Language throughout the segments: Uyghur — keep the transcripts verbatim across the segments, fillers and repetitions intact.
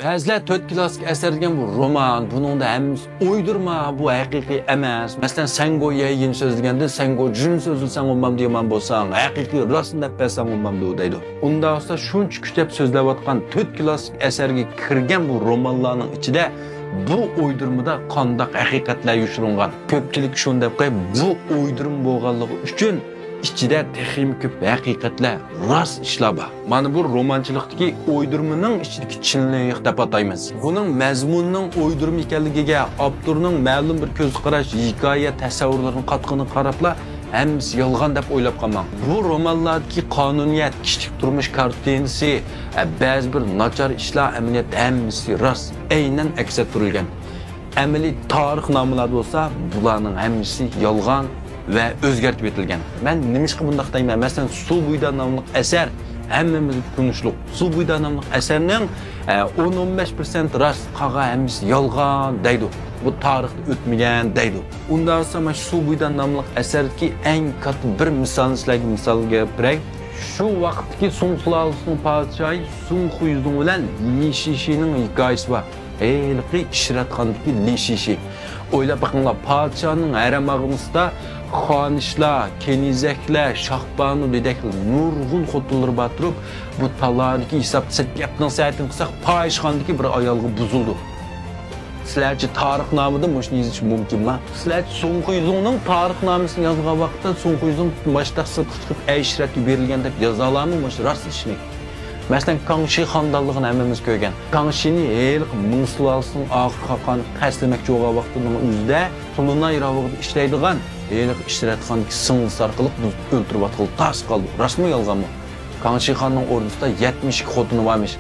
بەزىلەر تۆت كلاسسىك ئەسەر دېگەن بۇ رومان، بۇنىڭدا ھەممىسى ئويدۇرما، بۇ ھەقىقىي ئەمەس. مەسىلەن، سەنگو يەيىن سۆزلىگەندە، سەنگو جۈن سۆزلىسەڭ بولمامدۇ يامان بولساڭ، ھەقىقىي راستنى دەپ بەرسەڭ بولمامدۇ دەيدۇ. ئۇنداق بولسا، شۇنچە كۈچەپ سۆزلەۋاتقان تۆت كلاسسىك ئەسەرگە كىرگەن بۇ رومانلارنىڭ ئىچىدە بۇ ئويدۇرمىدا قانداق ھەقىقەتلەر يوشۇرۇنغان؟ كۆپچىلىك شۇنى دەپ قويۇپ، بۇ ئويدۇرما بولغانلىقى ئۈچۈن ئىچىدە تېخىمۇ كۆپ ھەقىقەتلەر، راست ئىشلار بار. مانا بۇ رومانچىلىقتىكى ئويدۇرمىنىڭ ئىچىدىكى چىنلىق دەپ ئاتايمىز. بۇنىڭ مەزمۇنىنىڭ ئويدۇرما ئىكەنلىكىگە، ئاپتورنىڭ مەلۇم بىر كۆز قاراش، ھېكايە، تەسەۋۋۇرلىرىنىڭ قاتقىنىغا قاراپلا، ھەممىسى يالغان دەپ ئويلاپ قالماڭ. بۇ رومانلاردىكى قانۇنىيەت، كىشىلىك تۇرمۇش كارتىنىسى، ئە، بەزى بىر ناچار ئىشلار، ئەمەلىيەتتە ھەممىسى راست، ئەينەن ئەكس ئەتتۈرۈلگەن. ئەمەلىي تارىخنامىلاردا بولسا، بۇلارنىڭ ھەممىسى يالغان ۋە ئۆزگەرتىپ ئېيتىلگەن. مەن نېمىشقا بۇنداق دەيمەن؟ مەسىلەن، سۇ بويىدا ناملىق ئەسەر ھەممىمىزگە تونۇشلۇق. سۇ بويىدا ناملىق ئەسەرنىڭ، ئە، ئون، ئون بەش پىرسەنت راست، قالغان ھەممىسى يالغان دەيدۇ. بۇ تارىختا ئۆتمىگەن دەيدۇ. ئۇنداق بولسا، مانا شۇ سۇ بويىدا ناملىق ئەسەردىكى ئەڭ كاتتا بىر مىسالنى سىلەرگە مىسالغا بېرەي. شۇ ۋاقىتتىكى سۇڭ سۇلالىسىنىڭ پادىشاھى سۇڭ خۇيزۇڭ بىلەن لى شىشىنىڭ ھېكايىسى بار. ھېلىقى ئىشرەتخانىدىكى لى شىشى. ئويلاپ بېقىڭلار، پادىشاھنىڭ ھەرەم ئاغىنىسىدا خانىشلار، كېنىزەكلەر، شاھبانۇ دېدەكلەر نۇرغۇن خوتۇنلىرى بار تۇرۇپ، بۇ تالادىكى ھېسابتا سەت گەپنىڭ سەتىنى قىلساق، پاھىشخانىدىكى بىر ئايالغا بۇزۇلىدۇ. سىلەرچە تارىخنامىدا مۇشۇنى يېزىش مۇمكىنما؟ سىلەرچە سۇڭ خۇيزۇڭنىڭ تارىخنامىسىنى يازغان ۋاقىتتا سۇڭ خۇيزۇڭ ماشتاق سىرتقا چىقىپ ئەيش-ئىشرەتكە بېرىلگەن دەپ يازالامۇ مۇشۇ راست ئىشنى؟ مەسىلەن، كاڭشى خانىدانلىقىنى ھەممىمىز كۆرگەن. كاڭشىنى ھېلىقى مىڭ سۇلالىسىنىڭ ئاخىرقى خاقانى قەستلىمەكچى بولغان ۋاقتىنىڭ ئۆزىدە تۇلۇناي راۋىقىدا ئىشلەيدىغان ھېلىقى ئىشرەتخانىدىكى سىڭلىسى ئارقىلىق بۇزۇپ ئۆلتۈرۈۋاتقىلى تاس قالدى. راستمۇ، يالغانمۇ؟ كاڭشى خاننىڭ ئوردىسىدا يەتمىش ئىككى خوتۇنى بارمىش.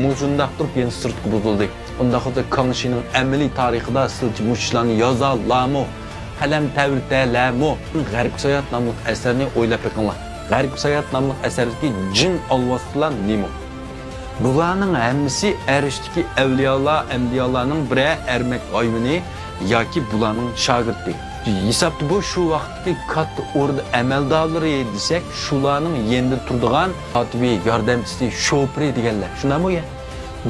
مۇشۇنداق تۇرۇپ يەنە سىرتقا بۇزۇلدى. ئۇنداق بولسا، كاڭشىنىڭ ئەمەلىي تارىخىدا سىلچە مۇشۇ ئىشلارنى يازالامۇ؟ قەلەم تەۋرىتەلەمۇ؟ غەربكە ساياھەت ناملىق ئەسەرنى ئويلاپ بېقىڭلار. غەربكە ساياھەت ناملىق ئەسەردىكى جىن ئالۋاستىلار نېمە؟ بۇلارنىڭ ھەممىسى ئەرشتىكى ئەۋلىيالار، ئەنبىيالارنىڭ بىرەر ئەرمەك ھايۋىنى ياكى بۇلارنىڭ شاگىرتى. ھېسابتا بۇ شۇ ۋاقىتتىكى كاتتا ئوردا ئەمەلدارلىرى دېسەك، شۇلارنىڭ يېنىدا تۇرىدىغان كاتىپى، ياردەمچىسى، شوپۇرى دېگەنلەر. شۇنداقمۇ يا؟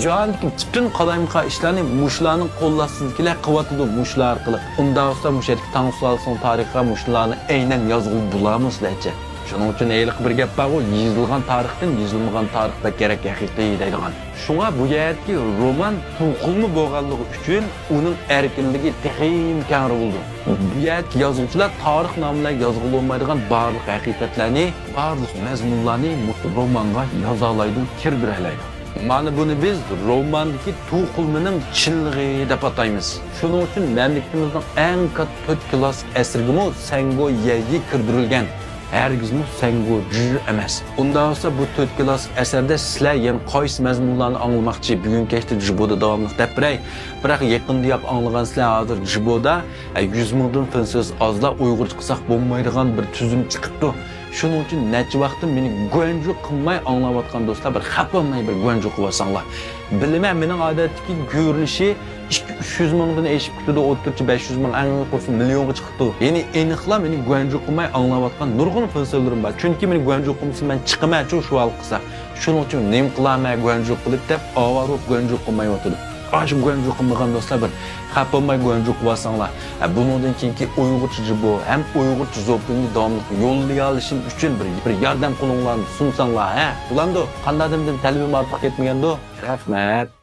جاھاندىكى پۈتۈن قالايمىقان ئىشلارنى مۇشۇلارنىڭ قول ئاستىدىكىلەر قىلىۋاتىدۇ، مۇشۇلار ئارقىلىق. ئۇنداق بولسا، مۇشۇ يەردىكى تاڭ سۇلالىسىنىڭ تارىخىغا مۇشۇلارنى ئەينەن يازغىلى بولامۇ سىلەرچە؟ شۇنىڭ ئۈچۈن ھېلىقى بىر گەپ بارغۇ، يېزىلغان تارىختىن يېزىلمىغان تارىخ بەكرەك ھەقىقىي دەيدىغان. شۇڭا بۇ يەردىكى رومان توقۇلما بولغانلىقى ئۈچۈن ئۇنىڭ ئەركىنلىكى تېخىمۇ كەڭرى بولىدۇ. بۇ يەردىكى يازغۇچىلار تارىخنامىلەر يازغىلى بولمايدىغان بارلىق ھەقىقەتلەرنى، بارلىق مەزمۇنلارنى مۇشۇ رومانغا يازالايدۇ، كىردۈرەلەيدۇ. مانا بۇنى بىز روماندىكى توقۇلمىنىڭ چىنلىقى دەپ ئاتايمىز. شۇنىڭ ئۈچۈن مەملىكىتىمىزنىڭ ئەڭ كاتتا تۆت كلاسسىك ئەسىرىگىمۇ سەنگو يەيى كىردۈرۈلگەن. ھەرگىزمۇ سەنگو جۈ ئەمەس. ئۇنداق بولسا، بۇ تۆت كلاسسىك ئەسەردە سىلەر يەنە قايسى مەزمۇنلارنى ئاڭلىماقچى؟ بۈگۈن كەچتە جىبودا داۋاملىق دەپ بېرەي. بىراق يېقىندا ياپ ئاڭلىغان سىلەر ھازىر جىبودا، ئە، يۈز مىڭدىن فىن سۆز ئازلا ئۇيغۇرچە قىلساق بولمايدىغان بىر تۈزۈم چىقىپتۇ. شۇنىڭ ئۈچۈن نەچچە ۋاقىتتىن مېنى گۇەنجۇ قىلماي ئاڭلاۋاتقان دوستلار، بىر خەپە بولماي بىر گۇەنجۇ قىلىۋالساڭلار. بىلىمەن، مېنىڭ ئادەتتىكى كۆرۈلۈشى ئىككى، ئۈچ يۈز مىڭدىن ئېشىپ كېتىدۇ، ئوتتۇرىچە بەش يۈز مىڭ، ئەڭ قۇرۇسى مىليونغا چىقىپتۇ. يەنى ئېنىقلا مېنى گۇەنجۇ قىلماي ئاڭلاۋاتقان نۇرغۇن فىنسېللىرىم بار. چۈنكى مېنى گۇەنجۇ قىلمىسا مەن چىقىمەنچۇ شۇ ھال قىلسا. شۇنىڭ ئۈچۈن نېمە قىلارمەن گۇەنجۇ قىلىپ دەپ ئاۋارە بولۇپ گۇەنجۇ قىلمايۋاتىدۇ. ئاشۇ گۇەنجۇ قىلمىغان دوستلار بىر خەپ بولماي گۇەنجۇ قىلىۋالساڭلار. ھە، بۇنىڭدىن كېيىنكى ئۇيغۇرچە جىبو ھەم ئۇيغۇرچە زوپىننى داۋاملىق يوللىيالىشىم ئۈچۈن بىر، بىر ياردەم قولۇڭلارنى سۇنساڭلار، ھە؟ بولامدۇ؟ قانداق دېمىدىم، تەلىپىم ئارتۇق كەتمىگەندۇ؟ رەھمەت.